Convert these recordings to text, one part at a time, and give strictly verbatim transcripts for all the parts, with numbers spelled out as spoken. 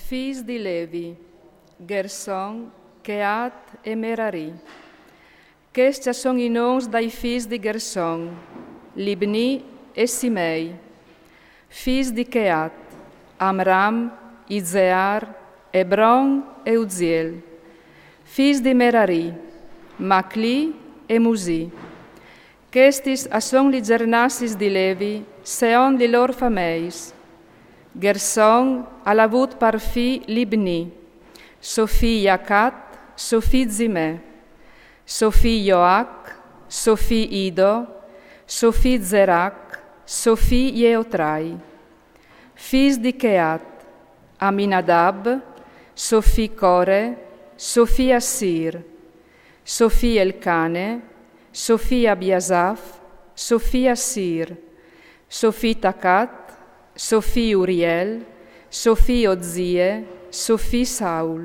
Fîs di Levi: Gerson, Cheat e Merari. Chescj a son i nons dai fîs di Gerson: Libnì e Simei. Fîs di Cheat: Amram, Izear, Ebron e Uziel. Fîs di Merari: Maclì e Musì. Chestis a son li zernassis di Levi seont li lôr fameis. Gerson al à vût par fi Libnì, so fi Jacat, so fi Zimè, so fi Joac, so fi Ido, so fi Zerac, so fi Jeotrai. Fîs di Cheat: Aminadab, so fi Core, so fi Assir, so fi Elcane, so fi Abiasaf, so fi Assir, so fi Tacat, so fi Uriel, so fi Ozie, so fi Saul.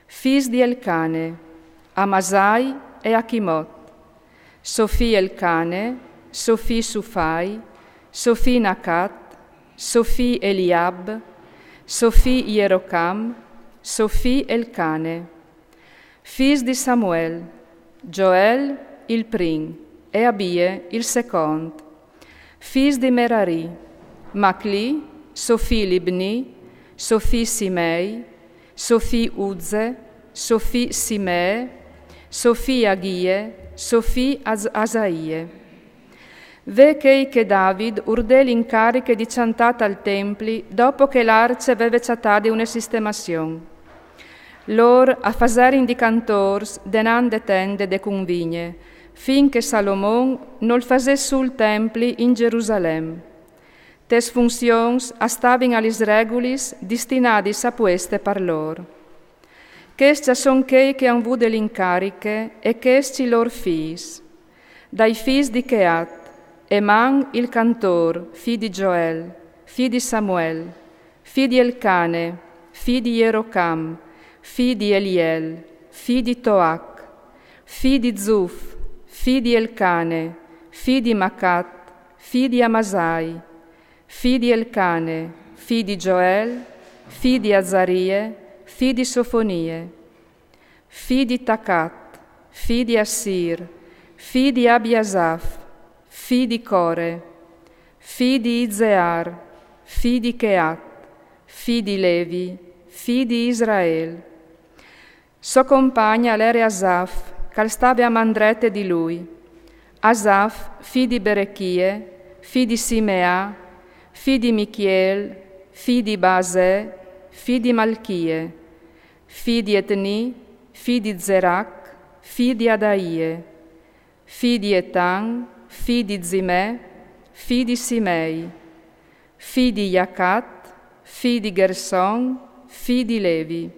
Fîs di Elcane: Amasai e Achimot, so fi Elcane, so fi Sufai, so fi Nacat, so fi Eliab, so fi Jerocam, so fi Elcane. Fîs di Samuel: Joel il prin e Abie il secont. Fîs di Merari: Maclì, so fi Libnì, so fi Simei, so fi Uze, so fi Simee, so fi Aghie, so fi Az- Asaie. Ve chei che David urdè l'incariche di cjantâ tal templi dopo che l'arce veve cjatadi une sistemazion. Lôr a faserin di cantôrs denant de tende de cunvigne, fin che Salomon nol fasè sù il templi in Gerusalem. Tes funzions a stavin a lis regulis distinadis a pueste par lôr. Chescj a son chei che a àn vude l'incariche e chescj i lôr fîs. Dai fîs di Cheat: Eman il cantôr, fi di Joel, fi di Samuel, fi di Elcane, fi di Jerocam, fi di Eliel, fi di Toac, fi di Zuf, fi di Elcane, fi di Macat, fi di Amasai, fi di Elcane, fi di Joel, fi di Azarie, fi di Sofonie, fi di Tacat, fi di Assir, fi di Abiasaf, fi di Core, fi di Izear, fi di Cheat, fi di Levi, fi di Israel. So compagn al ere Asaf, ch'al stave a man drete di lui. Asaf, fi di Berechie, fi di Simea, fi di Michiel, fi di Baasè, fi di Malchie, fi di Etnì, fi di Zerac, fi di Adaie, fi di Etan, fi di Zimè, fi di Simei, fi di Jacat, fi di Gerson, fi di Levi.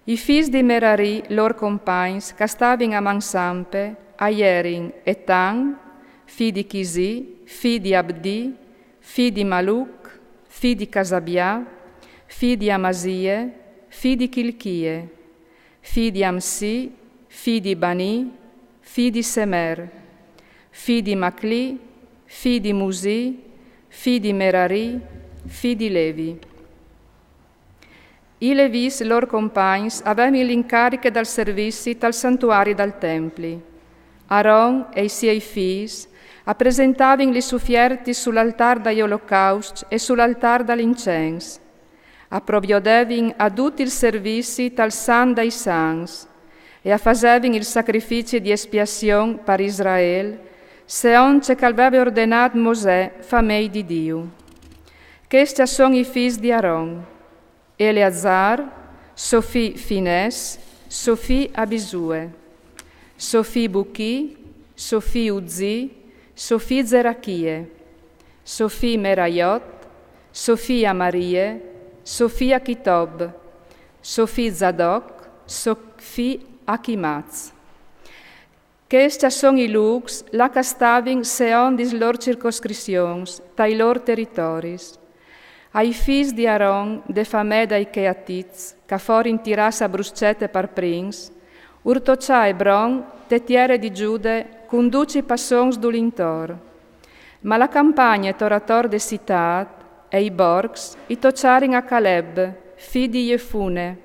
I fîs di Merari, lôr compagns, ch'a stavin a man sampe, a jerin Etan, fi di Chisì, fi di Abdì, fi di Maluc, fi di Casabià, fi di Amasie, fi di Chilchie, fi di Amsì, fi di Banì, fi di Semer, fi di Maclì, fi di Musì, fi di Merari, fi di Levi. I Levîs, lôr compagns, a vevin l'incariche dal servizi tal santuari dal templi. Aron e i siei fîs a presentavin lis ufiertis sul altâr dai olocauscj e sul altâr dal incens. A proviodevin a dut il servizi tal Sant dai Sants e a fasevin il sacrifici di espiazion par Israel, seont ce ch'al veve ordenât Mosè, famei di Diu. Chescj a son i fîs di Aron: Eleazar, so fi Finès, so fi Abisue, so fi Buchì, so fi Uzì, so fi Zerachie, so fi Meraiot, so fi Amarie, so fi Achitob, so fi Zadoc, so fi Achimaz. Chescj a son i lûcs là ch'a stavin seont lis lôr circoscrizions, tai lôr teritoris. Ai fîs di Aron, de famee dai Cheatits, ch'a forin tirâts a bruscete par prins, ur toçà Ebron, te tiere di Gjude, cun ducj i passons dul'intor. Ma la campagne tor ator de citât e i borcs i toçarin a Caleb, Fi di Jefune.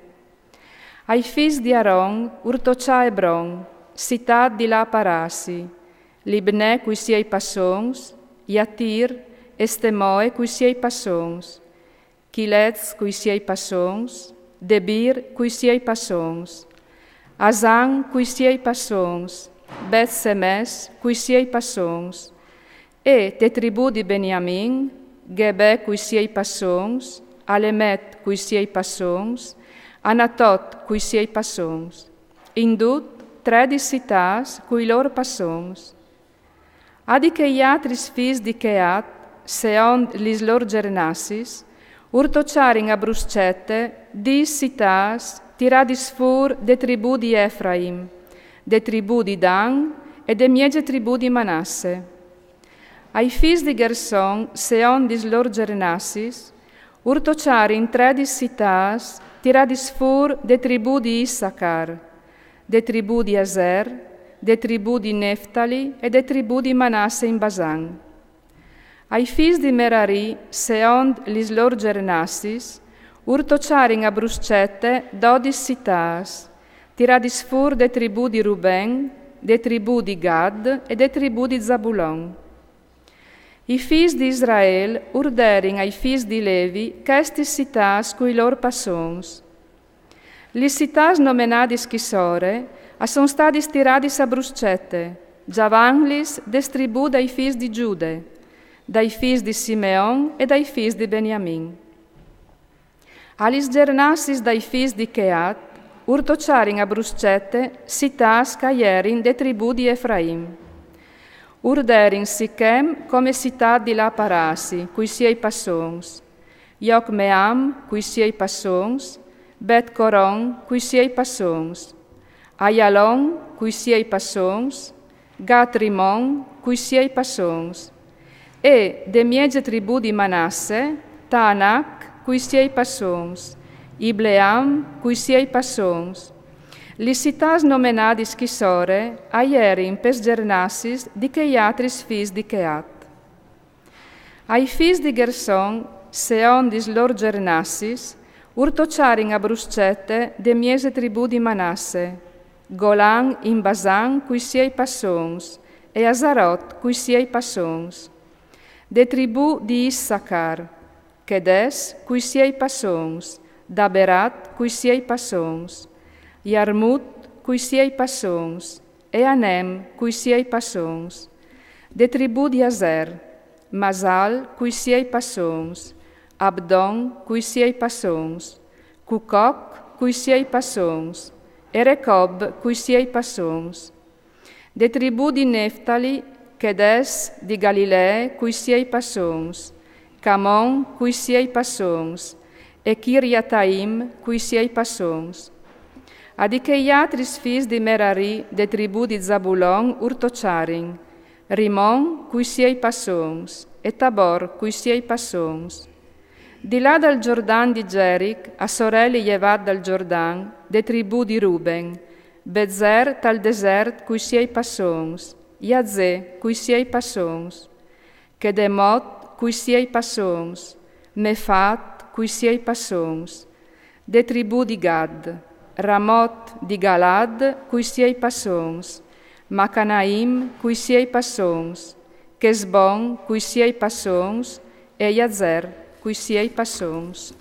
Ai fis di Aron ur tocjà Ebron, citât di lâ a parâsi, Libnè cui siei passons, Jatir, Estemoe cui siei passons, Chilez cui siei passons, Debir cui siei passons, Asan cui siei passons, Bet-Semes cui siei passons, e te tribù di Beniamin, Gebe cui siei passons, Alemet cui siei passons, Anatot cui siei passons. In dut tredis citâts cui lôr passons. A di chei altris fis di Cheat, seond lis lôr gernassis, ur tocjarin a bruscete dîs citâts tiradis fûr de tribù di Efraim, de tribù di Dan e de mieze tribù di Manasse. Ai fis di Gerson, seond lis lôr gernassis, ur tocjarin tredis citâts tiradis fûr de tribù di Issacar, de tribù di Aser, de tribù di Neftali e de tribù di Manasse in Basan. Ai fis di Merari, seond lis lôr gernassis, ur tocjarin a bruscete dodis citâts, tiradis fûr de tribù di Ruben, de tribù di Gad e de tribù di Zabulon. I fis di Israel ur derin ai fis di Levi chestis citâts cui lôr passons. Lis citâts nomenadis chisore a son stadis tiradis a bruscete, gjavantlis des tribù dai fis di Gjude, dai fis di Simeon e dai fis di Beniamin. A lis gernassis dai fis di Cheat ur tocjarin a bruscete citâts ch'a jerin de tribù di Efraim. Ur derin Sichem come citât di lâ a parâsi cui siei passons, Jocmeam cui siei passons, Bet-Coron cui siei passons, Aialon cui siei passons, Gat-Rimon cui siei passons, e de mieze tribù di Manasse, Taanac cui siei passons, Ibleam cui siei passons. Lis citâts nomenadis chisore a jerin pes gernassis di chei altris fis di Cheat. Ai fis di Gerson, seond lis lôr gernassis, ur tocjarin a bruscete de mieze tribù di Manasse, Golan in Basan cui siei passons e Asarot cui siei passons. De tribù di Issacar, Chedes cui siei passons, Daberat cui siei passons, Jarmut cui siei passons e Anem cui siei passons. De tribù di Aser, Masal cui siei passons, Abdon cui siei passons, Cucoc cui siei passons e Recob cui siei passons. De tribù di Neftali, Chedes di Galilee cui siei passons, Camon cui siei passons e Chiriataim cui siei passons. A di chei altris fis di Merari de tribù di Zabulon ur tocjarin, Rimon cui siei passons e Tabor cui siei passons. Di là dal Gjordan di Geric, a soreli jevât dal Gjordan, de tribù di Ruben, Bezer tal desert cui siei passons, Jaze cui siei passons, Chedemot cui siei passons, Mefat cui siei passons. De tribù di Gad, Ramot di Galad cui siei passons, Macanaim cui siei passons, Chesbon cui siei passons e Jazer cui siei passons.